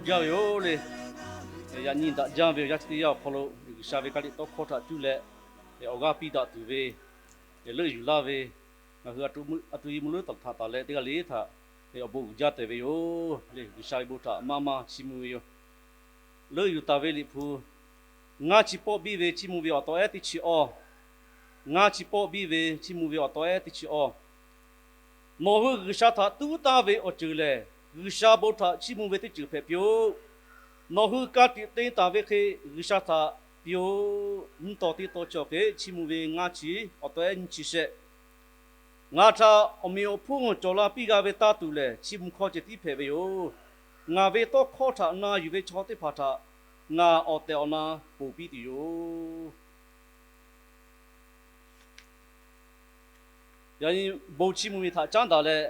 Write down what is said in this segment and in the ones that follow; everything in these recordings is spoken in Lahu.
Jaˇ ve yoˬ le. Yaꞈ nyi daꞈ jaˇ ve awˬ yanˇ chi teˇ yanˇ awˬ hk'aw lo G'uiˬsha ve ka tiꞈ tawˇ hkawˇ htaꞈ cuˇ leh awˬ g'aˇ piˇ daꞈ tuˬ ve, leuˆ yuˬ laˇ ve ngaˬ hui a tu i mvuhˇ leuˉ taˍ htaꞈ taˍ leh teˇ g'aˇ le htaꞈ awˬ bon uiˍ jaˇ tehꞈ ve yoˬ le. G'uiˬsha ve bon htaꞈ maˇ maˇ chiˇ mvuh ve yoˬ. Leuˆ yuˬ taˍ ve Liꞈ hpu, ngaˇ chi pawˆ biˇ ve chiˇ mvuh ve awˬ taw ehˉ teˇ chi awˇ, ngaˇ chi pawˆ biˇ ve chiˇ mvuh ve awˬ taw ehˉ teˇ chi awˇ. Nawˬ hui G'uiˬsha htaꞈ tuˉ taˇ ve awˬ ceuˬ lehˬ, G'uiˬsha bon htaꞈ chiˇ mvuh ve teˇ ceuˬ hpehꞈ piˇ-oˆ. Nawˬ hui ka tiꞈ te taˍ ve hk'e G'uiˬsha htaꞈ piˇ-oˆ. Nyiˇ taw teˇ taw chi awˬ hk'e chiˇ mvuh ve ngaˇ chi, awˬ taw ehˉ nyiˇ chi shehˆ. Ngaˬ htaꞈ awˬ meꞈ awˬ hponˇ cawˬ la piˇ g'a ve tanˇ tuˬ lehˬ, chiˇ mvuh hkawˇ ceh tiˉ hpehꞈ ve yoˬ. Ngaˬ ve tawˇ hkawˇ htaꞈ na yuˬ ve chaw teˇ hpaˍ htaꞈ ngaˬ awˬ tehˬ awˬ na ponˬ piˇ tuˬ yoˬ. Yaꞈ nyi bon chiˇ mvuh ve htaꞈ caˉ daꞈ leh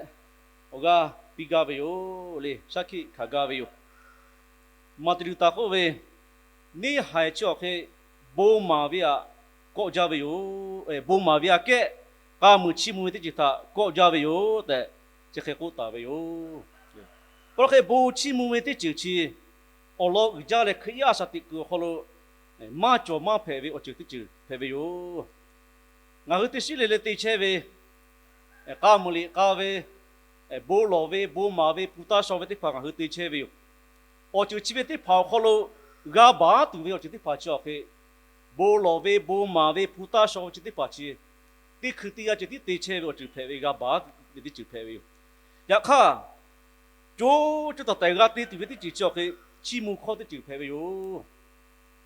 awˬ g'aˇ piˇ gaˇ ve yoˬ le. Shaˉ hkiˆ hkanˍ gaˇ ve yoˬ. Maˍtiˍ Luˍhtaˍ k'oˆ ve, neˇhaiˬ chi awˬ hk'e bon maˍ ve htaꞈ kawˆ jaˇ ve yoˬ. Bon maˍ ve aꞈ kehˉ k'a muiˬ chiˇ mvuh ve teˇ ceuˬ htaꞈ kawˆ jaˇ ve yoˬ tehꞈ chi hk'e k'oˆ taˍ ve yoˬ. Paw la hk'e bon chiˇ mvuh ve teˇ ceuˬ chi awˬ lawn uiˍ jaˇ leh Hkriꞈ yaˇ a shaꞈ teꞈ kuiˬ awˬ hk'aw lo maˇ cawˬ maˇ hpehꞈ ve awˬ ceuˬ teˇ ceuˬ hpehꞈ ve yoˬ. Ngaˬ hui teˇ shiˉ le le te chehˇ ve, k'a muiˬ liꞈ k'a ve, bon lawˬ ve, bon maˍ ve, hpu taˇ shaw ve teˇ hpaˍ ngaˬ hui te chehˇ ve yoˬ. Awˬ ceuˬ chi ve teˇ hpaˍ awˬ hk'aw lo g'a baˬ tuˬ ve awˬ ceuˬ teˇ hpaˍ chi awˬ hk'e, bon lawˬ ve, bon maˍ ve, hpu taˇ shaw ve chi teˇ hpaˍ chi teˇ hkui teˇ g'aˇ ceh tiˉ te chehˇ ve awˬ ceuˬ hpehꞈ ve, g'a baˬ ve teˇ ceuˬ hpehꞈ ve yoˬ. Yaꞈ hk'aˇ, co co taiˍ taiˍ g'a te tuˬ ve teˇ ceuˬ chi awˬ hk'e, chiˇ mvuh hkawˇ teˇ ceuˬ hpehꞈ ve yoˬ.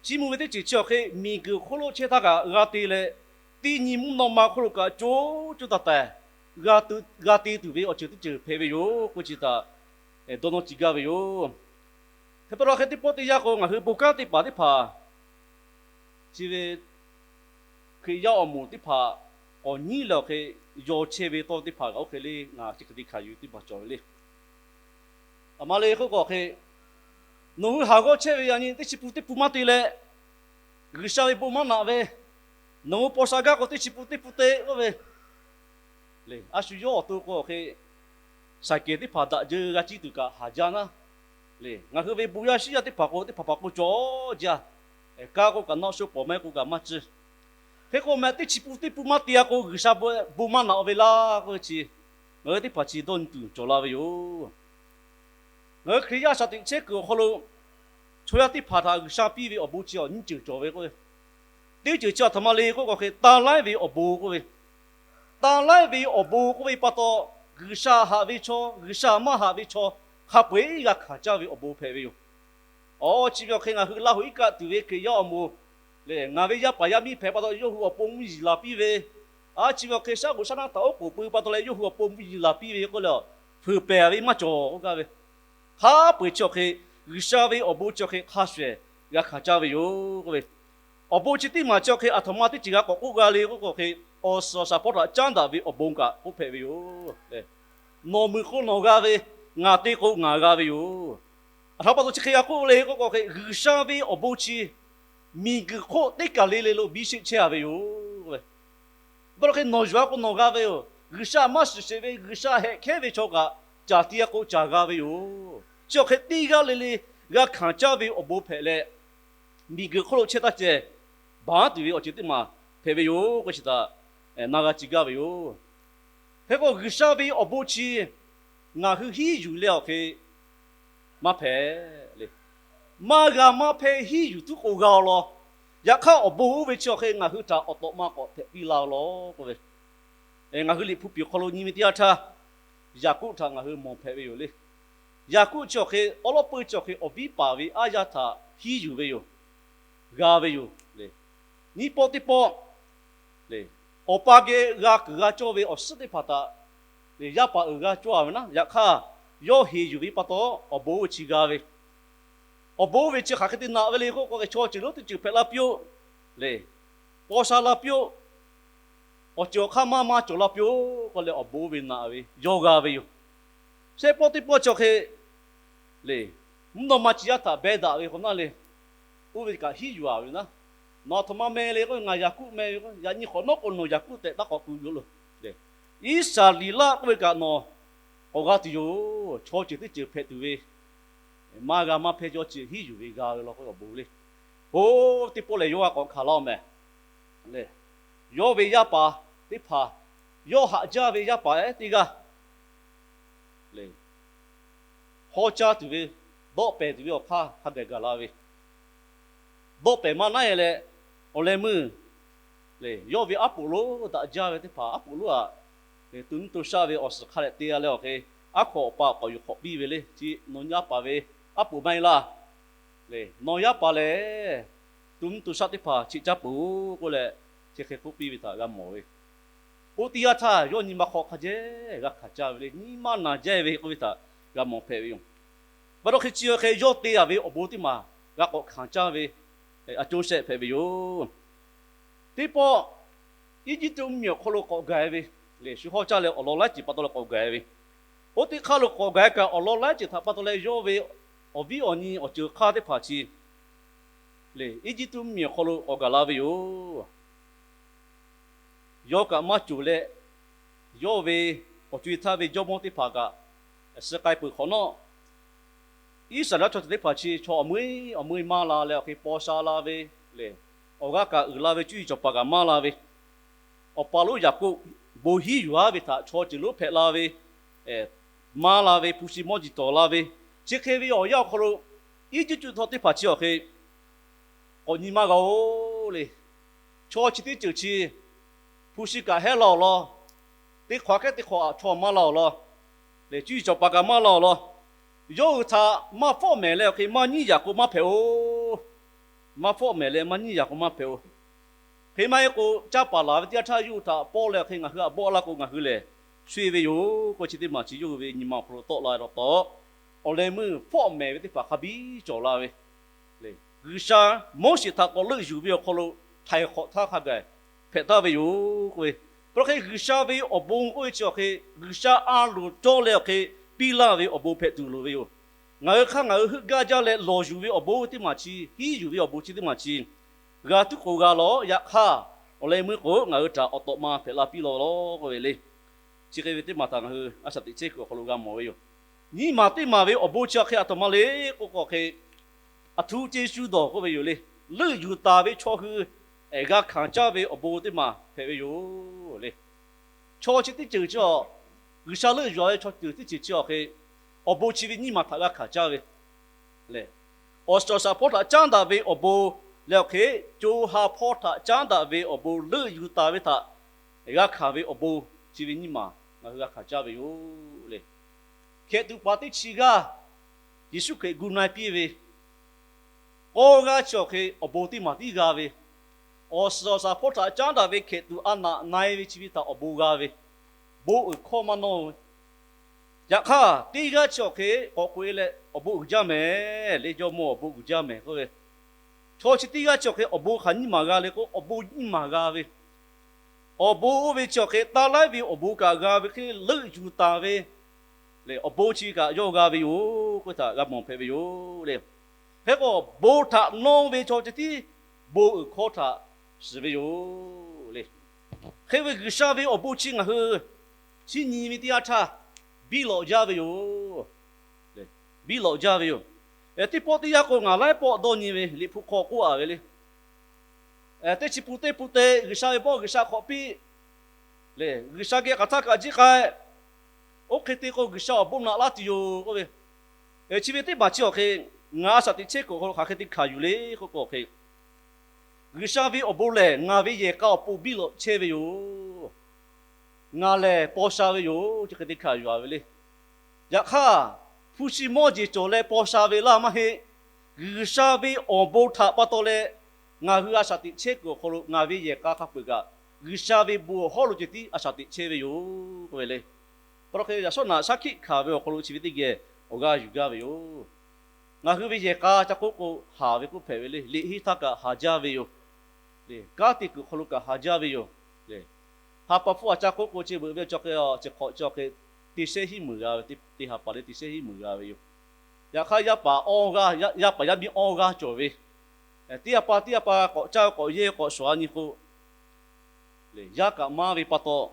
Chiˇ mvuh ve teˇ ceuˬ chi awˬ hk'e, miˬguiˬ hk'oˆ lo chehˇ htaˇ kaꞈ g'a te leh, teˇ nyi mvuhˇ naw ma hk'oˆ lo kaꞈ co co taiˍ taiˍ g'a te tuˬ ve awˬ ceuˬ teˇ ceuˬ hpehꞈ ve yoˬ k'oˆ chi htaꞈ dawˇ nawˇ ci gaˇ ve yoˬ. Hk'e pa taw hk'e teˇ pawˆ teˇ yanˇ k'o, ngaˬ hui bon kanˉ teˇ hpaˍ teˇ hpaˍ chi ve Hkriꞈ yaˇ awˬ moˍ teˇ hpaˍ k'awꞈ nyiˉ leh awˬ hk'e yaw chehˇ ve tawˇ teˇ hpaˍ kaꞈ oˇ hk'e le ngaˬ chi hk'e te hkanˍ yuˬ teˇ hpaˍ cawˬ ve le. Aˬ ma le k'oˆ k'o hk'e, nawˬ hui haˍ g'awˇ chehˇ ve yaꞈ nyi teˇ chi pun teˇ pun maˇ te leh, G'uiˬsha ve bon maˇ naꞈ ve, nawˬ hui paw sha gaˇ k'o teˇ chi pun teˇ pun te k'oˆ ve le. A shu yawˇ awˬ to k'o hk'e, saiˍ kehˬ teˇ hpaˍ daꞈ jeu g'a ciˇ tuˬ kaꞈ haˍ jaˇ naˉ le. Ngaˬ hui ve bon yaˇ shiˉ yaˇ teˇ hpaˍ k'o teˇ hpaˍ hpaˍ k'o cawˬ jaˇ. Kaˇ k'o kaꞈ naˆ shoˆ, pawˍ mehˆ k'o kaꞈ maˇ ciˇ. Hk'e k'o meh teˇ chi pun teˇ pun maˇ te-a k'o G'uiˬsha bon maˇ naꞈ ve laˇ k'oˆ ve chi, ngaˬ hui teˇ hpaˍ chi dawˇ nyi tuˬ cawˬ la ve yoˬ. Ngaˬ hui Hkriꞈ yaˇ a shaꞈ teꞈ chehˇ kuiˬ awˬ hk'aw lo chaw yaˇ teˇ hpaˍ htaꞈ G'uiˬsha piˇ ve awˬ bon chi awˬ nyiˇ ceuˬ cawˬ ve k'o, teˇ ceuˬ chi aˬ htoꞈ ma le k'oˆ k'o hk'e, tanˇ laiˉ ve awˬ bon k'oˆ ve, tanˇ laiˉ ve awˬ bon k'oˆ ve pa taw, G'uiˬsha haꞈ ve chaw, G'uiˬsha maˇ haꞈ ve chaw, hk'a peu-eˬ g'a hkanˍ caˇ ve awˬ bon hpehꞈ ve yoˬ. Awˬ chi ve awˬ hk'e ngaˬ hui Laˇ huˍ iˉ kaˆ tuˬ ve Hkriꞈ yaˇ awˬ moˍ lehˬ, ngaˬ ve yaˇ paˍ yaˇ miˇ hpehꞈ pa taw yawˇ hui awˬ pon mvuhˇ yiˍ laˬ piˇ ve, a chi ve awˬ hk'e shaˉ k'oˍ shaˉ naˆ htaꞈ oˉ k'oˍ pui pa taw leh yawˇ hui awˬ pon mvuhˇ yiˍ laˬ piˇ ve k'oˆ leh, fuiˍ pehˍ ve maˇ cawˬ k'oˆ gaˇ ve, hk'a peu-eˬ chi awˬ hk'e G'uiˬsha ve awˬ bon chi awˬ hk'e hk'a shuˍ shuˍ g'a hkanˍ caˇ ve yoˬ k'oˆ ve, awˬ bon chi teˇ maˬ chi awˬ hk'e aˬ htoꞈ ma teˇ ceuˬ g'a k'awꞈ k'oˆ g'a le k'oˆ k'o hk'e, awˬ suhˍ awˬ shaˍ hpawˇ htaꞈ caˉ daꞈ ve awˬ bon kaꞈ k'oˆ hpehꞈ ve yoˬ. Nawˬ muiˬ k'o nawˬ g'a ve, ngaˬ te k'o ngaˬ g'a ve yoˬ. Aˬ htoꞈ ma pa taw chi hk'e g'a k'oˆ le k'oˆ k'o hk'e, G'uiˬsha ve awˬ bon chi miˬguiˬ hk'oˆ teˇ kaˬ le le lo biˇ sheˆ chehˇ-a ve yoˬ. Awˬ pa taw hk'e nawˬ yuˬ-a k'o nawˬ g'a ve yoˬ. G'uiˬsha maˇ shiˍ sheˍ ve, G'uiˬsha hehꞈ hkehˉ ve chaw kaꞈ caˬ te-a k'o caˬ g'a ve yoˬ. Chi awˬ hk'e teˇ g'aˇ le le g'a hkanˍ caˇ ve awˬ bon hpehꞈ leh, miˬguiˬ hk'oˆ lo chehˇ taˇ ceh baˬ tuˬ ve awˬ ceuˬ teˇ maˬ hpehꞈ ve yoˬ k'o chi htaꞈ na g'a ci gaˇ ve yoˬ. Hk'e k'o G'uiˬsha ve awˬ bon chi ngaˬ hui hiˉ yuˬ leh awˬ hk'e maˇ hpehꞈ le. Maˇ g'a maˇ hpehꞈ, hiˉ yuˬ tuˉ k'o g'a-o law. Yaꞈ hk'aˇ awˬ bon oˇ ve chi awˬ hk'e ngaˬ hui htaꞈ awˬ tawꞈ ma k'awꞈ hpehꞈ piˇ la-o law k'oˆ ve, ngaˬ hui Liꞈ hpu piˍ awˬ hk'aw lo nyi ve teˇ yanˇ htaˇ, Yaˍkoˆ htaꞈ ngaˬ hui mawˬ hpehꞈ ve yoˬ le. Yaˍkoˆ chi awˬ hk'e awˉ lawˉ peuˇ chi awˬ hk'e awˬ viˉ paˍ ve aˉ yaˇ htaꞈ hiˉ yuˬ ve yoˬ. G'a ve yoˬ le. Nyiˇ pawˆ teˇ pawˆ le, awˬ pa geh g'a kuiˬ g'a cawˇ ve awˬ suhˉ teˇ hpaˍ htaꞈ le yaˇ paˍ uiˍ g'a cawˇ-a ve naˉ, yaꞈ hk'aˇ yawˇ heˍ yuˬ ve pa taw awˬ bon oˇ ve chi g'a ve, awˬ bon oˇ ve chi hk'aˬ hk'e te naꞈ ve le k'oˆ k'o, chaw ceuˬ lonˉ teˇ ceuˬ hpehꞈ la piˇ-oˆ le, paw sha la piˇ-oˆ, awˬ ceuˬ awˬ hk'aˇ maˇ maˇ cawˬ la piˇ-oˆ k'oˆ leh awˬ bon oˇ ve naꞈ ve yawˇ g'a ve yoˬ. Shehˆ pawˆ teˇ pawˆ chi awˬ hk'e le, mvuhˇ naw ma chi yaˇ htaꞈ beh daꞈ ve k'o naˉ le, oˇ ve kaꞈ hiˉ yuˬ-a ve naˉ. Nawˬ aˬ htoꞈ ma meh le k'o, ngaˬ Yaˍkoˆ meh ve k'o, yaꞈ nyi hk'awꞈ nawˉ k'o nawˬ Yaˍkoˆ tehꞈ taˇ k'awꞈ k'oˆ yoˬ lo le. Iˉsaˍreˍlaˆ k'oˆ ve kaꞈ nawˬ k'awꞈ g'a tuˬ yoˬ. Chaw ceuˬ teˇ ceuˬ hpehꞈ tuˬ ve maˇ g'a maˇ hpehˇ cawˇ chi hiˉ yuˬ ve g'a ve law k'o awˬ bon le. Oˇ teˇ pawˆ lehˬ yawˇ g'a k'awꞈ hkanˍ laˇ-oˬ mehˍ. Yawˇ ve yaˇ paˍ teˇ hpaˍ, yawˇ haꞈ jaˇ ve yaˇ paˍ ehˉ teˇ g'aˇ le, hawˇ caˇ tuˬ ve, dawˆ pehˍ tuˬ ve awˬ hk'aˇ hk'a gaˬ gaˬ la ve, dawˆ pehˍ maˇ naˉ e leh, awˬ leh meuˇ le, yawˇ ve aˉ poꞈ lonˉ daꞈ jaˇ ve teˇ hpaˍ aˉ poꞈ lonˉ aꞈ, tu nuˇ to shaˆ ve awˬ suhˍ hk'a leh te g'a leh awˬ hk'e, aˉ hk'aw awˬ pa k'awꞈ yuˬ hk'awꞈ piˇ ve le. Chi nawˬ yaˇ paˍ ve aˉ poꞈ maˇ heˆ laˇ le. Nawˬ yaˇ paˍ lehˬ, tu nuˇ to shaˆ teˇ hpaˍ cheꞈ caˇ peuˬ-oˬ k'oˆ leh, chi hk'e k'oˆ piˇ ve htaꞈ g'a mawˬ ve. Oˇ teˇ yanˇ htaˇ yawˇ nyi ma hk'aw hk'a jehˇ g'a hkanˍ caˇ ve le. Nyi ma naˬ jaˇ ve k'oˆ ve htaꞈ g'a mawˬ hpehꞈ ve yoˬ. Pa taw hk'e chi awˬ hk'e yawˇ te a ve awˬ bon teˇ maˬ g'a k'awꞈ hkanˍ caˇ ve, a co shehˆ hpehꞈ ve yoˬ. Teˇ pawˆ Eˇjiˇtuꞈ mvuhˇmiˬ awˬ hk'aw lo k'awꞈ gaˬ e ve le, shu hawˇ caˇ leh awˬ lawn laiˉ ceuˬ pa taw leh k'awꞈ gaˬ e ve, oˇ teˇ hk'aˇ lo k'awꞈ gaˬ e kaꞈ awˬ lawn laiˉ ceuˬ htaꞈ pa taw leh yawˇ ve awˬ viˉ awˬ nyi awˬ ceuˬ hk'aˇ teˇ hpaˍ chi le, Eˇjiˇtuꞈ mvuhˇmiˬ awˬ hk'aw lo k'awꞈ gaˬ la ve yoˬ. Yawˇ kaꞈ maˇ cawˬ leh, yawˇ ve awˬ co e htaˇ ve jawˇmawˇ teˇ hpaˍ kaꞈ suh k'ai peuˬ hk'awꞈ nawˉ, Iˉsaˍreˍlaˆ chaw ceuˬ teˇ hpaˍ chi chaw awˬ meuˇ awˬ meuˇ maˇ la leh awˬ hk'e paw sha la ve le, awˬ g'aˇ kaꞈ uiˍ la ve cuˇ yiˍ cawˬ paˍ kaꞈ maˇ la ve, awˬ pa lonˉ Yaˍkoˆ bon hiˉ yuˬ aˉ ve htaꞈ chaw ceuˬ lonˉ hpehꞈ la ve, maˇ la ve, hpu shi mawˇ jeˬ cawˬ la ve, chi hk'e ve awˬ yanˇ awˬ hk'aw lo Eˇjiˇtuꞈ chaw teˇ hpaˍ chi awˬ hk'e k'awꞈ nyi maˇ g'a-oˬ le. Chaw chi teˇ ceuˬ chi hpu shi kaꞈ hehˉ la awˬ lawn, teˇ hk'awꞈ kehˉ teˇ hk'awꞈ aꞈ chaw maˇ la awˬ lawn le, cuˇ yiˍ cawˬ paˍ kaꞈ maˇ la awˬ lawn, yawˇ hui htaꞈ maˇ fawˆ mehˍ leh awˬ hk'e maˇ nyiˉ yaꞈ k'o maˇ hpehꞈ-oˬ. Maˇ fawˆ mehˍ leh maˇ nyiˉ yaꞈ k'o maˇ hpehꞈ-oˬ. Hk'e maˇ heˆ k'o, caˇ paˍ laˬ ve teˇ yanˇ htaˇ yawˇ hui htaꞈ pawˆ leh awˬ hk'e ngaˬ hui aꞈ bawˆ laˇ k'o ngaˬ hui lehˬ sho e ve yoˬ k'o, chi teˇ maˬ chi yawˇ hui ve nyi ma awˬ hk'aw lo tawˆ la ve law taw, awˬ leh meuˇ fawˆ mehˍ ve teˇ hpaˍ hk'a biˇ cawˬ la ve le. G'uiˬsha Moˉseˍ htaꞈ k'awꞈ leuˆ yuˬ ve awˬ hk'aw lo htaiˍ hk'awꞈ htaˇ hk'a gaˬ hpehꞈ taˍ ve yoˬ k'oˆ ve. Pa taw hk'e G'uiˬsha ve awˬ bon k'oˆ ve chi awˬ hk'e G'uiˬsha a loˍ cawˇ leh awˬ hk'e piˇ laˇ ve awˬ bon hpehꞈ tuˬ loˍ ve yoˬ. Ngaˬ hui hk'aˇ ngaˬ hui heuˆ gaˇ jaˇ leh lawˬ yuˬ ve awˬ bon teˇ maˬ chi, hiˉ yuˬ ve awˬ bon chi teˇ maˬ chi g'a tuˉ k'oˍ g'a lawˬ. Yaꞈ hk'aˇ, awˬ leh meuˇ k'o ngaˬ hui htaꞈ awˬ tawꞈ ma hpehꞈ la piˇ law law k'oˆ ve le. Chi hk'e ve teˇ maˬ htaꞈ ngaˬ hui a shaꞈ teꞈ chehˇ kuiˬ awˬ hk'aw lo g'a mawˬ ve yoˬ. Nyiˇ maˬ teˇ maˬ ve awˬ bon chi awˬ hk'e a htoꞈ ma le k'oˆ k'o hk'e, aˬ htu ce shu dawˬ k'oˆ ve yoˬ le. Leuˆ yuˬ taˍ ve chaw hui g'a hkanˍ caˇ ve awˬ bon teˇ maˬ hpehꞈ ve yoˬ le. Chaw chi teˇ ceuˬ chi a, G'uiˬsha leuˆ yuˬ ve chaw ceuˬ teˇ ceuˬ chi awˬ hk'e, awˬ bon chi ve nyiˇ maˬ htaꞈ g'a hkanˍ caˇ ve le. Awˬ suhˍ awˬ shaˍ hpawˇ htaꞈ caˉ daꞈ ve awˬ bon leh awˬ hk'e, co ha hpawˇ htaꞈ caˉ daꞈ ve awˬ bon leuˆ yuˬ taˍ ve htaꞈ g'a hkanˍ ve awˬ bon chi ve nyiˇ maˬ ngaˬ hui g'a hkanˍ caˇ ve yoˬ le. Hkehꞈ tuꞈ paˍ teˇ chi g'aˇ Yeˍsuˆ Hkriꞈ gu na e piˇ ve k'awˇ g'aˇ chi awˬ hk'e awˬ bon teˇ maˬ tiˉ g'a ve, awˬ suhˍ awˬ shaˍ hpawˇ htaꞈ caˉ daꞈ ve hkehꞈ tuꞈ a naꞈ na e ve chi ve htaꞈ awˬ bon g'a ve, bon uiˍ hkawˇ maˇ nawˇ ve. Yaꞈ hk'aˇ, teˇ g'aˇ chi awˬ hk'e k'awꞈ k'oꞈ e leh awˬ bon uiˍ jaˇ mehˍ le, jawˇmawˇ awˬ bon uiˍ jaˇ mehˍ k'oˆ ve, chaw chi teˇ g'aˇ chi awˬ hk'e awˬ bon hk'aˬ nyiˇ maˬ g'a le k'o, awˬ bon nyiˇ maˬ g'a ve, awˬ bon oˇ ve chi awˬ hk'e taˇ laiˉ ve awˬ bon kaꞈ g'a ve hk'e leuˆ yuˬ taˍ ve le, awˬ bon chi kaꞈ yawˇ g'a ve yoˬ k'oˆ ve htaꞈ g'a mawˬ hpehꞈ ve yoˬ le. Hk'e k'o, bon htaꞈ nawˇ ve chaw ceh tiˉ bon uiˍ hkawˇ htaꞈ shiˍ ve yoˬ le. Hk'e ve G'uiˬsha ve awˬ bon chi ngaˬ hui chi nyi ve teˇ yanˇ htaˇ biˇ lawꞈ jaˇ ve yoˬ. Biˇ lawꞈ jaˇ ve yoˬ. Teˇ pawˆ teˇ yanˇ k'o ngaˬ laiˉ pawˆ dawˇ nyi ve Liꞈ hpu hk'aw k'oˆ a ve le. Teˇ chi pun teˇ pun te G'uiˬsha ve bawˆ G'uiˬsha hk'awꞈ piˇ le, G'uiˬsha geh hk'aˬ htaˇ kaꞈ jiˇ k'ai. Oˇ hk'e te k'o G'uiˬsha awˬ bon naꞈ laˇ tuˬ yoˬ k'oˆ ve, chi ve teˇ maˬ chi awˬ hk'e ngaˬ a shaꞈ teꞈ chehˇ kuiˬ awˬ hk'aw lo hk'aˬ hk'e te hkanˍ yuˬ le k'oˆ k'o hk'e, G'uiˬsha ve awˬ bon lehˬ ngaˬ ve yehˬ k'a awˬ pon biˇ lawꞈ chehˇ ve yoˬ. Ngaˬ lehˬ paw sha ve yoˬ. Chi hk'e te hkanˍ yuˬ a ve le. Yaꞈ hk'aˇ, hpu shi mawˇ jeˬ cawˬ leh paw sha ve laˇ maˇ heˆ. G'uiˬsha ve awˬ bon htaꞈ pa taw leh ngaˬ hui a shaꞈ teꞈ chehˇ kuiˬ awˬ hk'aw lo ngaˬ ve yehˬ k'a hk'a peu-eˬ kaꞈ G'uiˬsha ve bon awˬ hawˉ lo ceh tiˉ a shaꞈ teꞈ chehˇ ve yoˬ k'oˆ ve le. Pa taw hk'e yaꞈ shawˉ naꞈ shaˉ hkiˆ hkanˍ ve awˬ hk'aw lo chi ve teˇ geh awˬ g'aˇ yuˬ gaˇ ve yoˬ. Ngaˬ hui ve yehˬ k'a ca k'oˆ k'o haˍ ve k'oˆ hpehꞈ ve le. Liꞈ henˇ htaˇ kaꞈ haˍ jaˇ ve yoˬ. Kanˉ te kuiˬ hk'aw lo kaꞈ haˍ jaˇ ve yoˬ. Ha pa hpfuhˇ a ca k'oˆ k'o chi beuꞈ ve cawˬ hk'e, chi hk'awꞈ cawˬ hk'e, te shehˉ hiˉ meunˍ g'a ve, teˇ ha pa leh te shehˉ hiˉ meunˍ g'a ve yoˬ. Yaꞈ hk'aˇ, yaˇ paˍ yaˇ miˇ awˇ g'aˇ cawˬ ve, teˇ ha pa teˇ ha pa k'awꞈ caˇ k'awꞈ yehˇ k'awꞈ shawˍ a nyi k'o, yaˇ kaꞈ maˇ ve pa taw,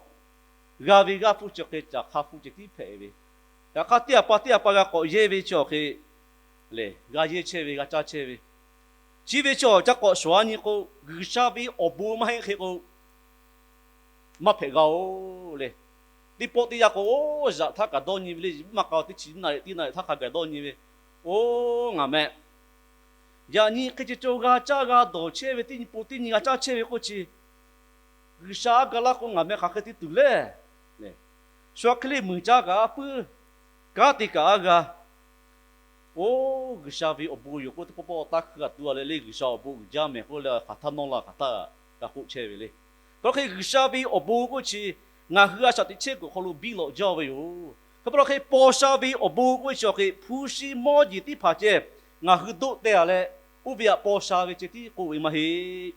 g'a ve g'aˇ hpfuhˇ chi hk'e caˬ hk'a hpfuhˇ ceh tiˉ hpehꞈ ve. Yaꞈ hk'aˇ, teˇ ha pa teˇ ha pa g'a k'awꞈ yehˇ ve chi awˬ hk'e, lehˬ, g'a yehˇ chehˇ ve, g'a caˇ chehˇ ve, chi ve chi awˬ ca k'awꞈ shawˍ a nyi k'o, G'uiˬsha ve awˬ bon maˇ heˆ hk'e k'o, maˇ hpehꞈ g'a-oˬ le. Teˇ pawˆ teˇ yanˇ k'o, oˇ yaꞈ htaˇ kaꞈ dawˇ nyi ve le. Maˇ k'a teˇ chi naˍ riˍ teˇ naˍ riˍ htaˇ hk'a gaˬ dawˇ nyi ve, oˇ ngaˬ meh yaꞈ nyi hk'e ceh cawˬ g'a caˇ g'a dawˬ chehˇ ve, teˇ nyi po teˇ nyi g'a caˇ chehˇ ve k'oˆ chi, G'uiˬsha a ga laˇ k'o ngaˬ meh hk'aˬ hk'e te tuˬ le. Shu aˬ hk'e le muiˬ caˇ kaꞈ a puiˉ, kanˉ te kaꞈ a g'a. Oˇ, G'uiˬsha ve awˬ bon yoˬ k'oˆ teˇ pawˆ pawˆ taˇ hkui g'a tuˬ a leh le, G'uiˬsha awˬ bon uiˍ jaˇ mehˍ k'oˆ leh hk'aˬ htaˇ nawˇ la hk'aˬ htaˇ g'a k'oˆ chehˇ ve le. Hk'e hk'e G'uiˬsha ve awˬ bon k'oˆ chi ngaˬ hui a shaꞈ teꞈ chehˇ kuiˬ awˬ hk'aw lo biˇ lawꞈ jaˇ ve yoˬ. Hk'e pa taw hk'e paw sha ve awˬ bon k'oˆ ve chi awˬ hk'e hpu shi mawˇ jeˬ teˇ hpaˍ ceh ngaˬ hui doˆ teh a leh, oˇ ve htaꞈ paw sha ve ceh tiˉ k'oˆ ve maˇ heˆ.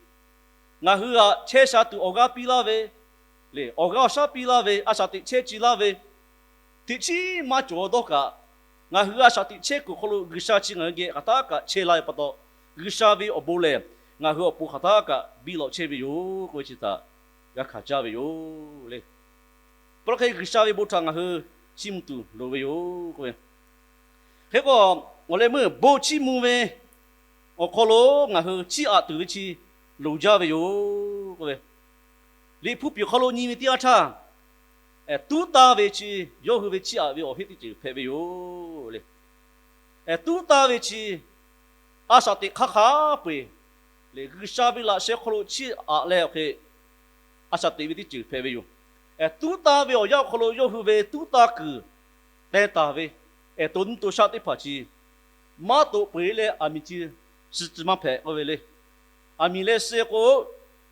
Ngaˬ hui htaꞈ chehˇ sha tuˬ awˬ g'aˇ piˇ laˇ ve le, awˬ g'aˇ awˬ shaˉ piˇ laˇ ve, a shaꞈ teꞈ chehˇ ci laˇ ve, teꞈ chiˉ maˇ cawˬ dawˇ kaꞈ, ngaˬ hui a shaꞈ teꞈ chehˇ kuiˬ awˬ hk'aw lo G'uiˬsha chi ngaˬ hui geh hk'aˬ htaˇ kaꞈ chehˇ la ve pa taw, G'uiˬsha ve awˬ bon lehˬ ngaˬ hui awˬ pon hk'aˬ htaˇ kaꞈ biˇ lawꞈ chehˇ ve yoˬ k'oˆ ve chi htaꞈ g'a hkanˍ caˇ ve yoˬ le. Hk'e pa taw hk'e G'uiˬsha ve bon htaꞈ ngaˬ hui chiˇ mvuh tuˬ loˍ ve yoˬ k'oˆ ve. Hk'e k'o, awˬ leh meuˇ bon chiˇ mvuh ve awˬ hk'aw lo ngaˬ hui chiˇ aꞈ tuˬ ve chi loˍ jaˇ ve yoˬ k'oˆ ve. Liꞈ hpu piˍ awˬ hk'aw lo nyi ve teˇ yanˇ htaˇ, tuˉ taˇ ve chi yawˇ hui ve chiˇ aꞈ ve awˬ heˆ teˇ ceuˬ hpehꞈ ve yoˬ le. Tuˉ taˇ ve chi a shaꞈ teꞈ hk'aˇ hk'a peu-eˬ le, G'uiˬsha ve laꞈ sheh hk'aw lo chiˇ aꞈ leh awˬ hk'e a shaꞈ teꞈ ve teˇ ceuˬ hpehꞈ ve yoˬ. Tuˉ taˇ ve awˬ yanˇ awˬ hk'aw lo yawˇ hui ve tuˉ taˇ kuiˬ teh taˍ ve ehˬ to nuˇ to shaˆ teˇ hpaˍ chi maˇ toꞈ peu-eˬ leh aˬ miˍ chi suh tcuh maˇ hpehꞈ k'oˆ ve le. Aˬ miˍ leh suh k'o,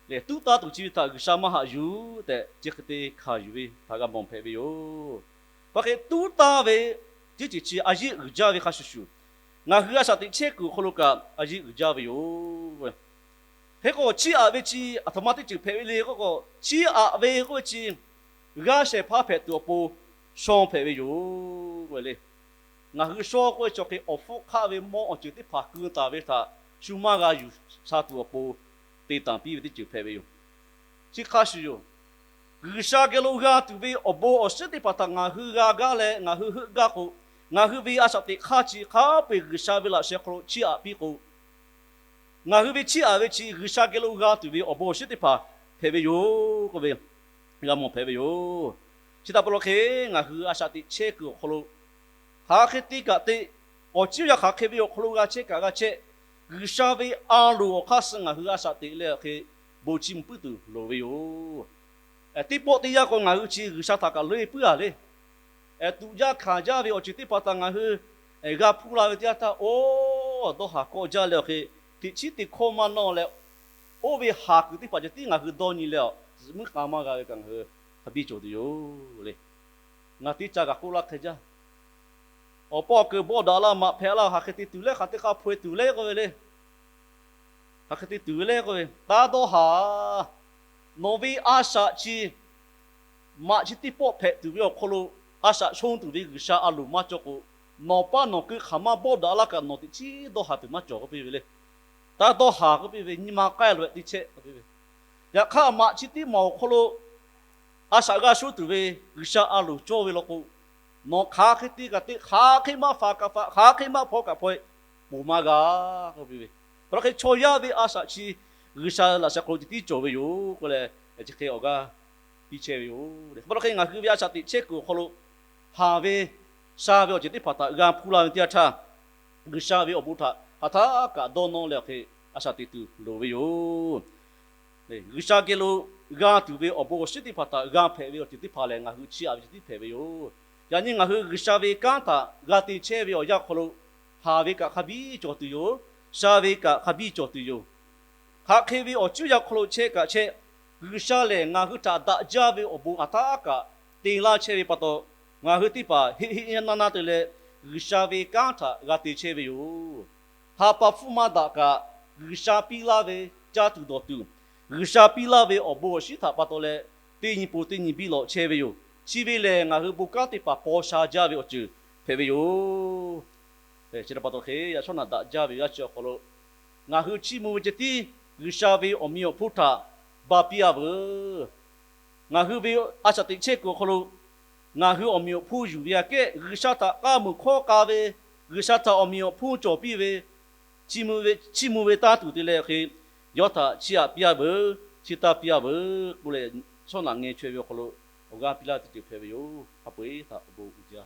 lehˬ tuˉ taˇ tuˬ chi ve htaꞈ G'uiˬsha maˇ haꞈ yuˬ tehꞈ chi hk'e te hkanˍ yuˬ ve htaꞈ g'a mawˬ hpehꞈ ve yoˬ. Hk'e hk'e tuˉ taˇ ve teˇ ceuˬ chi a yeˆ uiˍ jaˇ ve hk'a shuˍ shuˍ, ngaˬ hui a shaꞈ teꞈ chehˇ kuiˬ awˬ hk'aw lo kaꞈ a yeˆ uiˍ jaˇ ve yoˬ. Hk'e k'o, chiˇ aꞈ ve chi aˬ htoꞈ ma teˇ ceuˬ hpehꞈ ve le k'oˆ k'o, chiˇ aꞈ ve k'oˆ ve chi g'aˇ shehˍ hpaˇ hpehꞈ tuˬ awˬ pon shaw hpehꞈ ve yoˬ k'oˆ ve le. Ngaˬ hui shaw k'oˆ ve chi awˬ hk'e awˬ hpfuhˇ hk'aˆ ve mawˇ awˬ ceuˬ teˇ hpaˍ keu taˍ ve htaꞈ shu maˇ g'a yuˬ sha tuˬ awˬ pon te tanˍ piˇ ve teˇ ceuˬ hpehꞈ ve yoˬ. Chi hk'a shuˍ yoˬ. G'uiˬsha geh lo g'a tuˬ ve awˬ bon awˬ shinˉ teˇ hpaˍ htaꞈ ngaˬ hui g'a gaˇ leh ngaˬ hui heuˆ gaˇ k'o, ngaˬ hui ve a shaꞈ teꞈ hk'aˇ chi hk'a peu-eˬ G'uiˬsha ve laꞈ sheh hk'aw lo chiˇ aꞈ piˇ k'o, ngaˬ hui ve chiˇ aꞈ ve chi G'uiˬsha geh lo g'a tuˬ ve awˬ bon awˬ shinˉ teˇ hpaˍ hpehꞈ ve yoˬ k'oˆ ve g'a mawˬ hpehꞈ ve yoˬ. Chi htaꞈ pa taw hk'e, ngaˬ hui a shaꞈ teꞈ chehˇ kuiˬ awˬ hk'aw lo hk'aˬ hk'e te kaꞈ te, awˬ ciˉ yaˇ hk'aˬ hk'e ve awˬ hk'aw lo g'a chehˇ kaꞈ g'a chehˇ, G'uiˬsha ve a loˍ awˬ hk'aˇ suh ngaˬ hui a shaꞈ teꞈ leh awˬ hk'e bon chiˇ mvuh puiˉ tuˬ loˍ ve yoˬ. Teˇ pawˆ teˇ yanˇ k'o, ngaˬ hui chi G'uiˬsha htaꞈ kaꞈ leuˆ puiˉ a le. Tuꞈ jaˇ hkanˍ jaˇ ve awˬ ceuˬ teˇ hpaˍ htaꞈ ngaˬ hui g'a hpuˇ la ve teˇ yanˇ htaˇ, oˇ, dawˇ haˍ kawˆ jaˇ leh awˬ hk'e, teꞈ chiˉ te hkawˇ maˇ nawˇ leh, oˇ ve haˍ kuiˬ teˇ hpaˍ ceh tiˉ ngaˬ hui dawˇ nyi leh, zuhꞈ muiˉ k'a maˇ g'a ve kaꞈ ngaˬ hui hk'a biˇ cawˬ tuˬ yoˬ le. Ngaˬ teˇ ca kaꞈ k'oˆ laˇ hk'e jaˇ. Awˬ pa awˬ keu bawˆ daꞈ laˇ, maꞈ hpehꞈ laˇ, hk'aˬ hk'e te tuˬ le, hk'aˬ hk'e te hk'a hpoꞈ e tuˬ le k'oˆ ve le. Hk'aˬ hk'e te tuˬ ve le k'oˆ ve, taˇ dawˇ haˍ. Nawˬ ve a shaꞈ chi maꞈ chi teˇ pawˆ hpehꞈ tuˬ ve awˬ hk'aw lo, a shaꞈ shonˇ tuˬ ve G'uiˬsha a loˍ maˇ cawˬ k'o, nawˬ paˇ nawˬ keu hk'aˬ maˇ bawˆ daꞈ laˇ kaꞈ nawˬ teꞈ chiˉ dawˇ haˍ tuˬ maˇ cawˬ k'oˆ piˇ ve le. Taˇ dawˇ haˍ k'oˆ piˇ ve, nyi ma k'ai loꞈ-e teˇ chehˆ k'oˆ piˇ ve. Yaꞈ hk'aˇ, maꞈ chi teˇ maˬ awˬ hk'aw lo a shaꞈ g'a shonˇ tuˬ ve G'uiˬsha a loˍ cawˇ ve law k'o, nawˬ hk'aˬ hk'e te kaꞈ te, hk'aˬ hk'e maˇ faˍ kaꞈ faˍ, hk'aˬ hk'e maˇ hpaw kaꞈ hpaw-e, ponˬ maˇ g'a k'oˆ piˇ ve. Hk'e chaw yaˇ ve a shaꞈ chi G'uiˬsha laꞈ sheh hk'aw lo ceh tiˉ cawˬ ve yoˬ k'oˆ leh, chi hk'e awˬ g'aˇ piˇ chehˇ ve yoˬ. Hk'e pa taw hk'e, ngaˬ hui ve a shaꞈ teꞈ chehˇ kuiˬ awˬ hk'aw lo haˍ ve sha ve awˬ ceuˬ teˇ hpaˍ htaꞈ g'a hpuˇ la ve teˇ yanˇ htaˇ, G'uiˬsha ve awˬ bon htaꞈ hk'aˬ htaˇ kaꞈ dawˇ nawˇ leh awˬ hk'e a shaꞈ teꞈ tuˬ loˍ ve yoˬ. G'uiˬsha geh lo g'a tuˬ ve awˬ bon awˬ shinˉ teˇ hpaˍ htaꞈ g'a hpehꞈ ve awˬ ceuˬ teˇ hpaˍ lehˬ, ngaˬ hui chiˇ aꞈ ve ceh tiˉ hpehꞈ ve yoˬ. Yaꞈ nyi ngaˬ hui G'uiˬsha ve kanˉ htaꞈ g'a te chehˇ ve awˬ yanˇ hk'aw lo, haˍ ve kaꞈ hk'a biˇ cawˬ tuˬ yoˬ. Sha ve kaꞈ hk'a biˇ cawˬ tuˬ yoˬ. Hk'aˬ hk'e ve awˬ cuˉ yaˇ hk'aw lo chehˇ kaꞈ chehˇ, G'uiˬsha lehˬ ngaˬ hui htaꞈ daꞈ jaˇ ve awˬ bon hk'aˬ htaˇ kaꞈ te laˇ chehˇ ve pa taw, ngaˬ hui teˇ hpaˍ heˆ heˆ naˇ naˇ te leh G'uiˬsha ve kanˉ htaꞈ g'a te chehˇ ve yoˬ. Ha pa hpfuhˇ maˇ daꞈ kaꞈ, G'uiˬsha piˇ laˇ ve caˇ tuˬ dawˬ tuˬ, G'uiˬsha piˇ laˇ ve awˬ bon awˬ shinˉ htaꞈ pa taw leh, teˇ nyi po teˇ nyi biˇ lawꞈ chehˇ ve yoˬ. Chi ve lehˬ, ngaˬ hui bon kanˉ teˇ hpaˍ paw sha jaˇ ve awˬ ceuˬ hpehꞈ ve yoˬ. Chi htaꞈ pa taw hk'e, yaꞈ shawˉ naꞈ daꞈ jaˇ ve yaˇ chi awˬ hk'aw lo ngaˬ hui chiˇ mvuh ve ceh tiˉ G'uiˬsha ve awˬ meꞈ awˬ hponˇ htaꞈ ba piˇ a veuˬ. Ngaˬ hui ve a shaꞈ teꞈ chehˇ kuiˬ awˬ hk'aw lo ngaˬ hui awˬ meꞈ awˬ hponˇ yuˬ ve aꞈ kehˉ, G'uiˬsha htaꞈ k'a muiˬ hkawˇ k'a ve G'uiˬsha htaꞈ awˬ meꞈ awˬ hponˇ cawˬ piˇ ve, chiˇ mvuh ve, chiˇ mvuh ve tanˇ tuˬ te leh hk'e, yawˇ htaꞈ chiˇ aꞈ piˇ-a veuˬ, chiˇ taˇ piˇ-a veuˬ k'oˆ leh, Sawˉnaꞈ ngeh chaweh ve awˬ hk'aw lo awˬ g'aˇ piˇ laˇ teˇ ceuˬ hpehꞈ ve yoˬ. Hk'a peu-eˬ htaꞈ awˬ bon uiˍ jaˇ.